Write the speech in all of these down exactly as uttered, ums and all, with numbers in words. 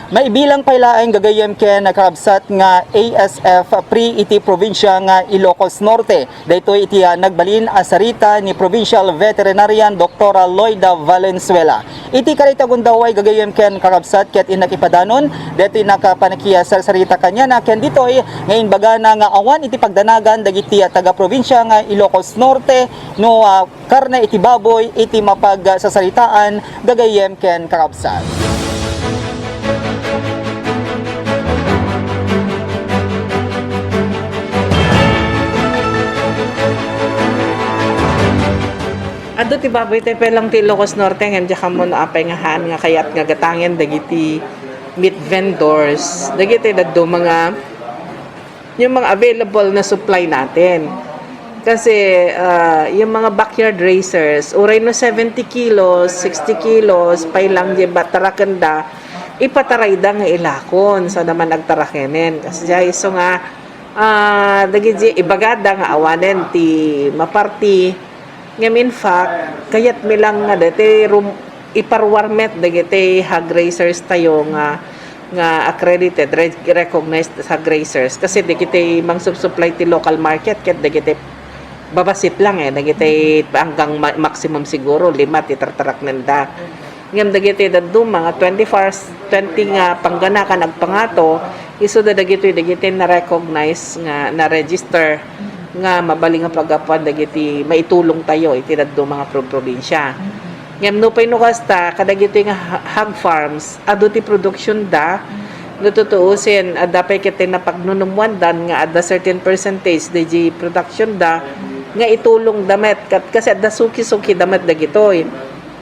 Maibilang pay laeng gagayyem ken kakabsat nga A S F PREE iti probinsia nga Ilocos Norte. Daytoy iti, ah, nagbalin a sarita ni Provincial Veterinarian Doktor Lloyd Valenzuela. Iti karita gundaway gagayyem ken kakabsat ket innak ipadanon, daytoy innak panakisarsarita kaniana ken ditoy nga imbagana nga awan iti pagdanagan dagiti, ah, taga-probinsia nga Ilocos Norte no, ah, karne iti baboy iti mapagsasaritaan gagayyem ken kakabsat. Adu ti baboy tayo pelang ti Ilocos Norte, ngem diak ammo no apay nga haan nga kayat nga gatangen dagiti meat vendors, dagiti dadduma nga yung mga available na supply natin. Kasi, ah, yung mga backyard raisers, uray no seventy kilos, sixty kilos, pay lang di ba tarakenda, ipatarayda nga ilakon, sa naman agtarakenen. Kasi diay isu nga, ah, dagiti ibagada nga awanen ti maparti, ngem in fact, kayat mi lang nga deti rum-, iparuar met dagiti hog raisers tayo nga, nga accredited, re-, recognized hog raisers. Kasi dagiti mangsubsupply ti local market, ket dagiti babassit lang eh, dagiti hanggang ma-, maximum siguro lima ti tartaraknenda. Ngem dagiti dadduma nga twenty-four, twenty nga pangganakan agpangato, isuda dagitoy dagiti na-recognize nga na-register nga mabalin nga paggapuan dagiti maitulong tayo iti dadduma nga prob-, probinsya. Ngem nupay no kasta, kadagitoy nga ha-, hog farms, adu ti produksionda, no tutuusin, adda pay ket ti napagnunumwandan nga adda certain percentage daydi productionda nga itulongda met, kat-, kasi adda suki-sukida met dagitoy.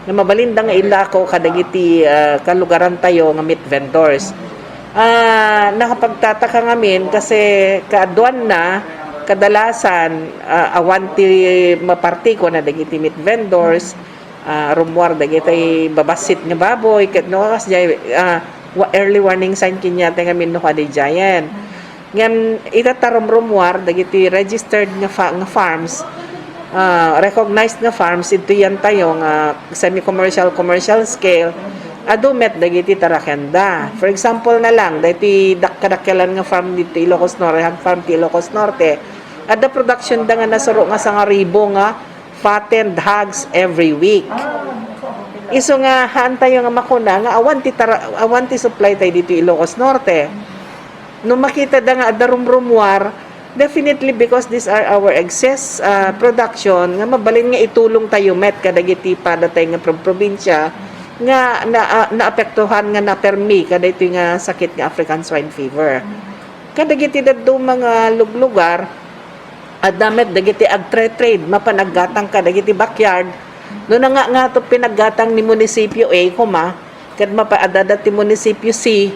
Nga mabalinda nga ilako kadagiti, ah, kalugaran tayo nga meat vendors. Ah, nakapagtataka ngamin kasi kaaduanna, kadalasan, ah, awan ti maparti kuna dagiti meat vendors, ah, rummuar dagiti babassit nga baboy, ket no, kas jay, ah, wa-, early warning sign kaniata ngamin no kadi jayen. Ngem ita ta rumrummuar dagiti registered nga fa-, nga farms, ah, recognized nga farms, idtoyan tayo nga semi-commercial, commercial scale, adu met dagiti tarakenda. For example na lang, dagiti dak-, kadakkelan nga farm dito Ilocos Norte, hog farm ti Ilocos Norte, adda productionda nga nasuro nga sangaribo nga fattened hogs every week. Isu nga haan tayo nga makuna nga awan ti tara-, awan ti supply tayo dito Ilocos Norte. No makitada nga adda rumrummuar, definitely because these are our excess, ah, production nga mabalin nga itulong tayo met kadagiti padatay nga prob-, probinsya nga na-, ah, naapektuhan nga napermi kadaytoy nga sakit nga African swine fever. Kadagiti dadduma nga luglugar, adda met dagiti agtre-trade mapan aggatang kadagiti backyard. No nangangato pinaggatang ni munisipyo A, koma, ket mapa-, adda ti munisipyo C,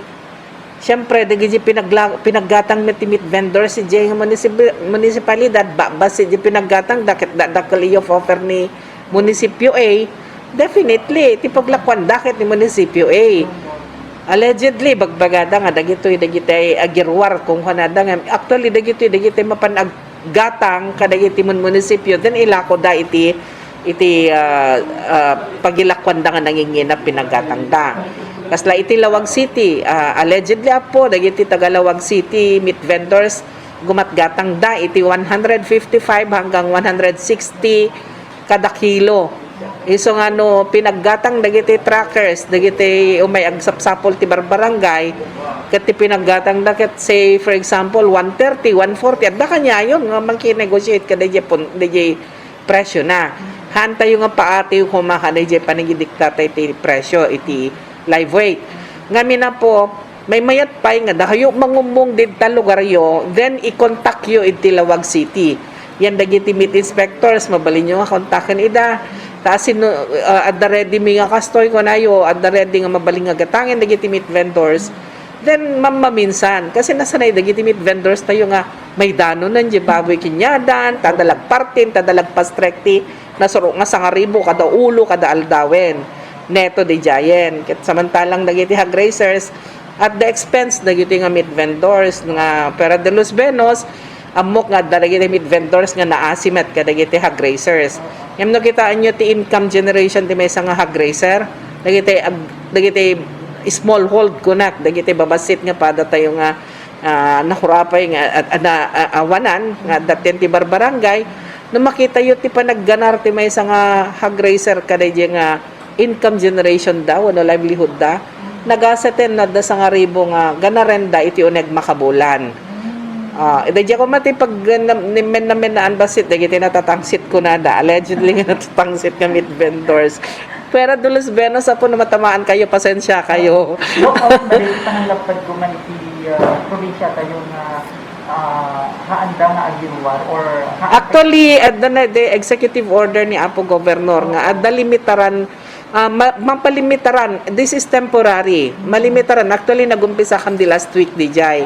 siyempre, dagiti pinagla-, pinaggatang met ti meat vendors, idiay nga munisip-, munisipalidad, babas idiay pinaggatang, da ket da-, dakkel iyo offer ni munisipyo A, definitely, ti paglakuanda ket ni munisipyo A. Allegedly, bagbagada nga dagitoy, dagiti agiruar, kung kunada nga, actually, dagitoy, dagiti mapan ag-, gatang kadagiti mun-, munisipyo, then ilakoda iti, iti, ah, ah, pagilakuanda nga nangingina pinaggatangda. Kasla iti Laoag City, ah, allegedly, apo, dagiti taga Laoag City meat vendors, gumatgatangda iti one hundred fifty-five hanggang one hundred sixty kada kilo. Isu nga no pinaggatang dagiti truckers, dagiti umay agsapsapul ti barbarangay, ket ti pinaggatangda ket, say, for example, one thirty, one forty, adda kaniayon nga mangki-negotiate kadaydiay pun-, daydiay presyo na. Haan tayo nga paatiw koma kadaydiay panagidikta tayo ti presyo iti live weight. Ngamin apo, maymayat pay nga dakayo mangummong dita lugaryo, then i-contact yo iti Laoag City. Yan dagiti meat inspectors, mabalinyo nga kontaken ida. Ta sino, ah, adda ready mi nga kastoy, kunayo, adda ready nga mabalin nga gatangen dagiti meat vendors. Then, mammaminsan, kasi nasanay dagiti meat vendors tayo nga maidanonan di baboy kinyadan, ta adda lagpartin, ta adda lagpastrek ti nasuro nga sangaribo kada ulo, kada aldawen. Neto di jayen. Ket samantalang dagiti hog raisers, at the expense dagiti nga meat vendors nga Pera de los Buenos, ammok nga adda dagiti meat vendors nga naasi met kadagiti hog raisers. Ngem no kitaenyo ti income generation ti maysa nga hog raiser, dagiti ag-, dagiti Smallhold kunak, dagiti babassit nga padatayo nga, ah, nakurapay nga, a-, a-, na-, a-, awanan nga adda ti barbarangay. No makitayo ti panagganar ti maysa nga hog raiser kadaydiay nga income generation da wenno livelihood da, nagaseten no adda sangaribu nga ganarenda iti uneg makabulan. Ah, daydiay koma ti pag-, nam-, nimmen-, namennaan bassit dagiti natatangsit kunada, allegedly nga natatangsit nga meat vendors. Fuera de los buenos, apo, no matamaan kayo, pasensya kayo. Doc, awan, mali, pananglappad ko man iti, ah, probinsya tayo nga, ah, haanda nga agiruar or ha- Actually, adda na the executive order ni Apo Governor nga adda limitaran, ah, ma-, mapalimitaran. This is temporary. Malimitaran. Actually, nagumpisa kan the last week, D J.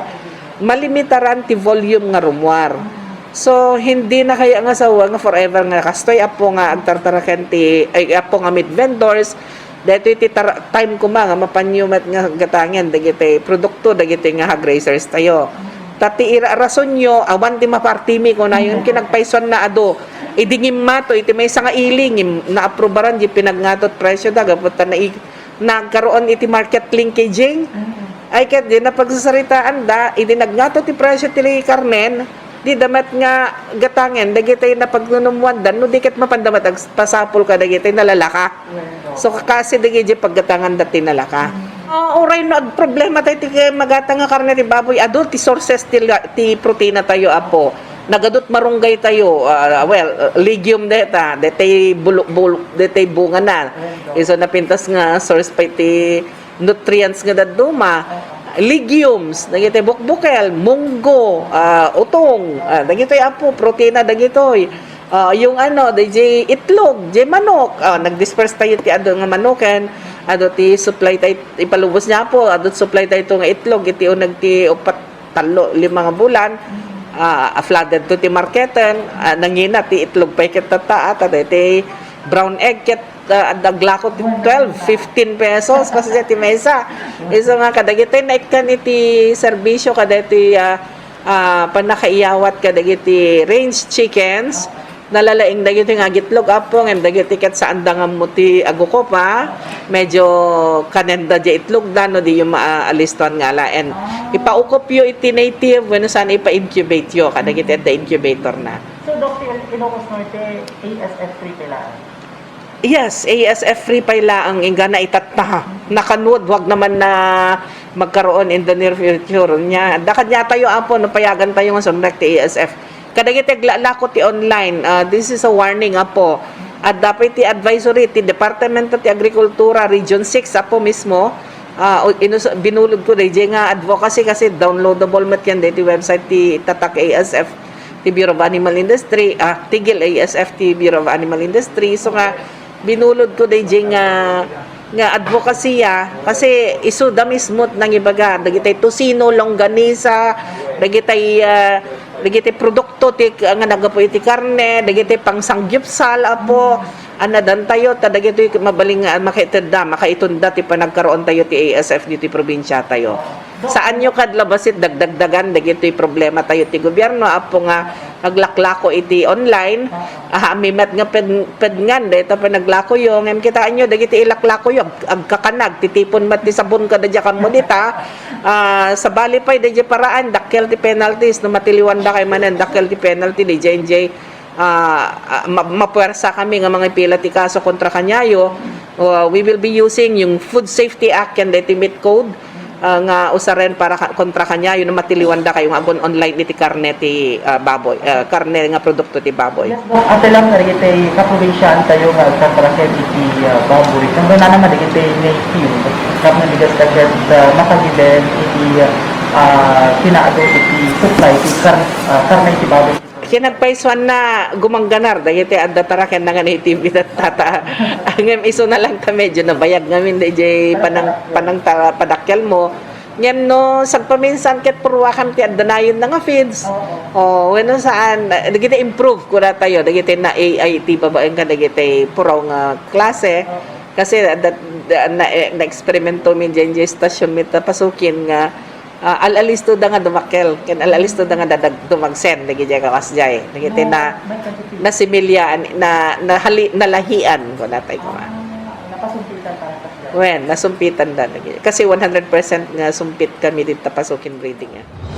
Malimitaran ti volume nga rumuar. So, hindi na kaya nga sawa nga forever nga kastoy, apo, nga agtartaraken ti, ay, apo, nga meat vendors, daytoy ti tar-, time koma nga mapanyo met nga gatangen dagiti produkto dagiti nga hog raisers tayo. Ta ti ira-, rasonyo, awan ti mapartimi, kunayon, kinagpaysuan na adu. Idi ngimmato, iti maysa nga ili, ngim-, naaprubaran, di pinagngatot presyo da, gapu ta nai-, nagkaroon iti market linkaging. Ay, ket di napagsarsaritaan da, idi nagngato ti presyo ti karnen, di da met nga gatangen dagiti napagnunummuan da, no di ket mapan da met agpasapul kadagiti nalalaka. So, kakasi dagiti paggatangan da ti nalaka. Ah, uray no agproblema tayo ti magatang nga karne ti baboy, adu ti sources ti la-, ti protina tayo, apo. Nagadut marunggay tayo, ah, well, legume deta, detay buluk-buluk, detay bunga na. Isu napintas nga source pay ti nutrients nga dadduma. Legumes, dagiti bukbukel, munggo, ah, utong, ah, dagitoy, apo, protina dagitoy. Ah, yung ano, di, di itlog, di manok. Ah, nag-disperse tayo ti adu nga manoken, adu ti supply tayo, ipalubos niya, apo, adu supply tayo to nga itlog, iti uneg ti upat, tallo, lima nga bulan. Ah, a-flooded to ti marketen, ah, nangina ti itlog pay ket tatta, ah, ta daytoy brown egg ket, ah, adda aglako ti twelve, fifteen pesos, kasi ti maysa. Isu nga kadagitoy naikkan iti serbisyo, kadagitoy, ah, ah, pannakaiyawat kadagiti range chickens, nalalaing dagiti nga agitlog, apo, ngem dagiti ket saanda nga ammo ti agukup, a, medyo kanenda di itlog da, no, diyo maalistuan nga alaen. Ipaukupyo iti native, wenno saan ipa-incubate yo, kadagiti adda incubator na. So, Doc, ti Il-, Ilocos Norte, A S F free pay laeng? Yes, A S F free pay laeng, inggana itatta. Knock on wood, wag naman na magkaroon in the near future. Nya, dakad nya tayo, apo, no, payagan tayo nga sumrek ti A S F. Kadagiti aglalako ti online, ah, this is a warning, apo. Adda pay ti advisory ti Departamento ti Agrikultura, Region six, apo, mismo. Ah, o, inus-, binulod ko dayjay nga advocacy kasi downloadable met yan daytoy website ti Tatak A S F, ti Bureau of Animal Industry, ah, Tigil A S F ti Bureau of Animal Industry. So nga, binulod ko dayjay nga, nga advocacy, ah, kasi isu da mismo nangibaga, dagitay tocino, longganisa, dagitay, ah, dagitay produkto ti, nga naggapu iti karne, dagitay pangsangyupsal, apo, anadan tayo, ta dagitoy mabalin nga makaited da, makaitun da ti panagkaroon tayo ti A S F ditoy probinsya tayo. Saanyo kad la bassit dagdagdagan dagitoy problema tayo ti gobierno, apo, nga aglaklako iti online. Aha, mi met nga ped-, pedngan dayta panaglakoyo, ngem kitaenyo dagiti ilaklakoyo, ag-, agkakanag, titipon met ti sabon kada diay kammo dita. Ah, sabali pay dayjay paraan, dakkel ti penalties no matiliwanda kay manen, dakkel ti penalty dayjay, dayjay, ah, ah, ma-, mapuersa kami nga mangipila ti kaso kontra kaniayo. Uh, we will be using yung Food Safety Act ken daytoy meat code, ah, nga usaren para ka-, kontra kaniayo no matiliwanda kayo nga agun-online iti karne ti, ah, baboy, ah, karne nga produkto ti baboy. Yes, Doc. Ate lang, dagiti kaprobinsiaan tayo nga agtatraken iti, ah, baboy. Kano naman dagiti native, tapno digas da ket, ah, makagiden iti, ah, kinaadu iti supply ti kar-, ah, karne iti baboy. Kinagpaysuanna gumangganar dagiti adda tarakenna nga native itatta. Ngem isuna lang ta medyo nabayag ngamin dayjay panang-, panangta-, padakkelmo. Ngem no sagpaminsan ket purruakam ti adda nayonna nga feeds. Oo. O, wenno saan, dagiti improve kunatayo, dagiti na-A I ti babaen kadagiti puraw nga klase. Oo. Kasi da-, da-, na-, eh, naeksperimentomi dayjay stasyonmi ta pasukin nga, ah, al-alisto da nga dumakkel, ken al-alisto da nga dadag-, dumagsen dagiti kawas jay. Dagiti na, nasimilya, na, nahali-, nalahian, kunatay koma. Ah, napasumpitan para sa Wen, nasumpitan da lagi. Kasi one hundred percent nga sumpit kami dita pasokin breeding, ah.